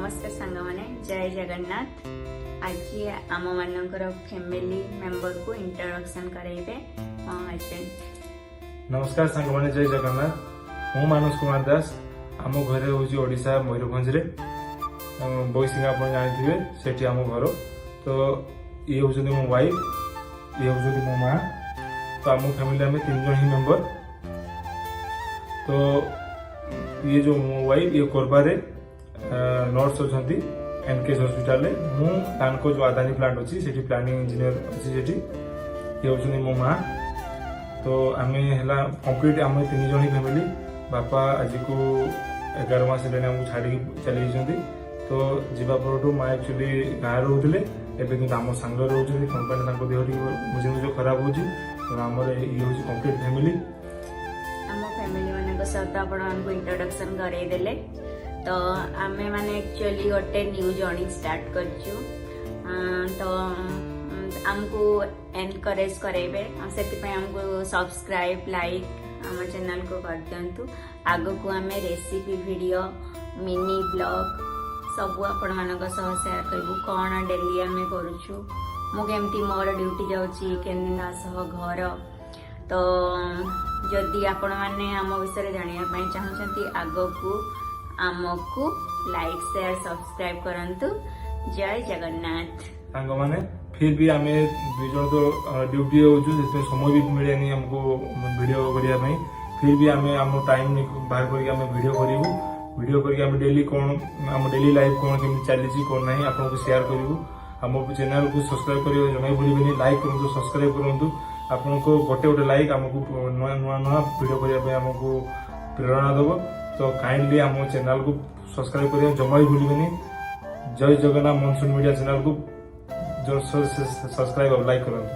ନମସ୍କାର ସାଙ୍ଗମାନେ, ଜୟ ଜଗନ୍ନାଥ। ଆଜି ଆମମାନଙ୍କର ଫ୍ୟାମିଲି ମେମ୍ବରକୁ ଇଣ୍ଟ୍ରୋଡକ୍ସନ୍ କରାଇବେ ମୋ ହଜବେଣ୍ଡ। ନମସ୍କାର ସାଙ୍ଗମାନେ, ଜୟ ଜଗନ୍ନାଥ। ମୁଁ ମାନସ କୁମାର ଦାସ। ଆମ ଘରେ ହେଉଛି ଓଡ଼ିଶା ମୟୂରଭଞ୍ଜରେ ବୈଶିଙ୍ଗା, ଆପଣ ଜାଣିଥିବେ, ସେଠି ଆମ ଘର। ତ ଇଏ ହେଉଛନ୍ତି ମୋ ୱାଇଫ୍, ଇଏ ହେଉଛନ୍ତି ମୋ ମା। ତ ଆମ ଫ୍ୟାମିଲି ଆମେ ତିନି ଜଣ ହିଁ ମେମ୍ବର। ତ ଇଏ ଯେଉଁ ମୋ ୱାଇଫ୍, ଇଏ କୋରବାରେ ନର୍ସ ଅଛନ୍ତି ଏନକେଏସ୍ ହସ୍ପିଟାଲରେ। ମୁଁ ତାଙ୍କ ଯେଉଁ ଆଦାନୀ ପ୍ଲାଣ୍ଟ ଅଛି, ସେଠି ପ୍ଲାନିଂ ଇଞ୍ଜିନିୟର ଅଛି ସେଠି। ଇଏ ହେଉଛନ୍ତି ମୋ ମା। ତ ଆମେ ହେଲା କମ୍ପ୍ଲିଟ୍ ଆମେ ତିନି ଜଣ ହିଁ ଫ୍ୟାମିଲି। ବାପା ଆଜିକୁ 11 ମାସ ହେଲାଣି ଆମକୁ ଛାଡ଼ିକି ଚାଲି ଯାଇଛନ୍ତି। ତ ଯିବା ପରଠୁ ମା ଆକ୍ଚୁଆଲି ଗାଁରେ ରହୁଥିଲେ, ଏବେ କିନ୍ତୁ ଆମ ସାଙ୍ଗରେ ରହୁଛନ୍ତି। କ'ଣ ପାଇଁ ନା ତାଙ୍କ ଦେହ ଟିକେ ମଝିରେ ମଝିରେ ଖରାପ ହେଉଛି। ତେଣୁ ଆମର ଇଏ ହେଉଛି କମ୍ପ୍ଲିଟ୍ ଫ୍ୟାମିଲି। ଆମ ଫ୍ୟାମିଲି ମାନଙ୍କ ସହିତ ଆପଣମାନଙ୍କୁ ଇଣ୍ଟ୍ରୋଡକ୍ସନ୍ କରେଇଦେଲେ। ତ ଆମେ ମାନେ ଆକ୍ଚୁଆଲି ଗୋଟେ ନ୍ୟୁ ଜର୍ଣ୍ଣି ଷ୍ଟାର୍ଟ କରିଛୁ। ତ ଆମକୁ ଏନକରେଜ କରାଇବେ ଆଉ ସେଥିପାଇଁ ଆମକୁ ସବସ୍କ୍ରାଇବ୍, ଲାଇକ୍ ଆମ ଚ୍ୟାନେଲକୁ କରିଦିଅନ୍ତୁ। ଆଗକୁ ଆମେ ରେସିପି ଭିଡ଼ିଓ, ମିନି ବ୍ଲଗ୍ ସବୁ ଆପଣମାନଙ୍କ ସହ ସେୟାର କରିବୁ। କ'ଣ ଡେଲି ଆମେ କରୁଛୁ, ମୁଁ କେମିତି ମୋର ଡ୍ୟୁଟି ଯାଉଛି, କେମିତି ତା ସହ ଘର। ତ ଯଦି ଆପଣମାନେ ଆମ ବିଷୟରେ ଜାଣିବା ପାଇଁ ଚାହୁଁଛନ୍ତି, ଆଗକୁ ଆମକୁ ଲାଇକ୍, ସେୟାର, ସବସ୍କ୍ରାଇବ୍ କରନ୍ତୁ। ଜୟ ଜଗନ୍ନାଥ। ସାଙ୍ଗମାନେ, ଫିର୍ ବି ଆମେ ଦୁଇ ଜଣ ତ ଡ୍ୟୁଟି ହେଉଛୁ, ସେଥିପାଇଁ ସମୟ ବି ମିଳେନି ଆମକୁ ଭିଡ଼ିଓ କରିବା ପାଇଁ। ଫିର୍ ବି ଆମେ ଆମ ଟାଇମ୍ ବାହାର କରିକି ଆମେ ଭିଡ଼ିଓ କରିବୁ। ଭିଡ଼ିଓ କରିକି ଆମେ ଡେଲି କ'ଣ, ଆମ ଡେଲି ଲାଇଫ୍ କ'ଣ କେମିତି ଚାଲିଛି, କ'ଣ ନାହିଁ, ଆପଣଙ୍କୁ ସେୟାର କରିବୁ। ଆମ ଚ୍ୟାନେଲକୁ ସବସ୍କ୍ରାଇବ୍ କରିବା ଜମା ବି ଭୁଲିବେନି। ଲାଇକ୍ କରନ୍ତୁ, ସବସ୍କ୍ରାଇବ୍ କରନ୍ତୁ। ଆପଣଙ୍କ ଗୋଟେ ଗୋଟେ ଲାଇକ୍ ଆମକୁ ନୂଆ ନୂଆ ନୂଆ ଭିଡ଼ିଓ କରିବା ପାଇଁ ଆମକୁ ପ୍ରେରଣା ଦେବ। ତ କାଇଣ୍ଡଲି ଆମ ଚ୍ୟାନେଲକୁ ସବସ୍କ୍ରାଇବ୍ କରିବା ଜମା ବି ଭୁଲିବେନି। ଜୟ ଜଗନ୍ନାଥ। ମନସୁନ୍ ମିଡ଼ିଆ ଚ୍ୟାନେଲକୁ ସବସ୍କ୍ରାଇବ୍ ଆଉ ଲାଇକ୍ କରନ୍ତୁ।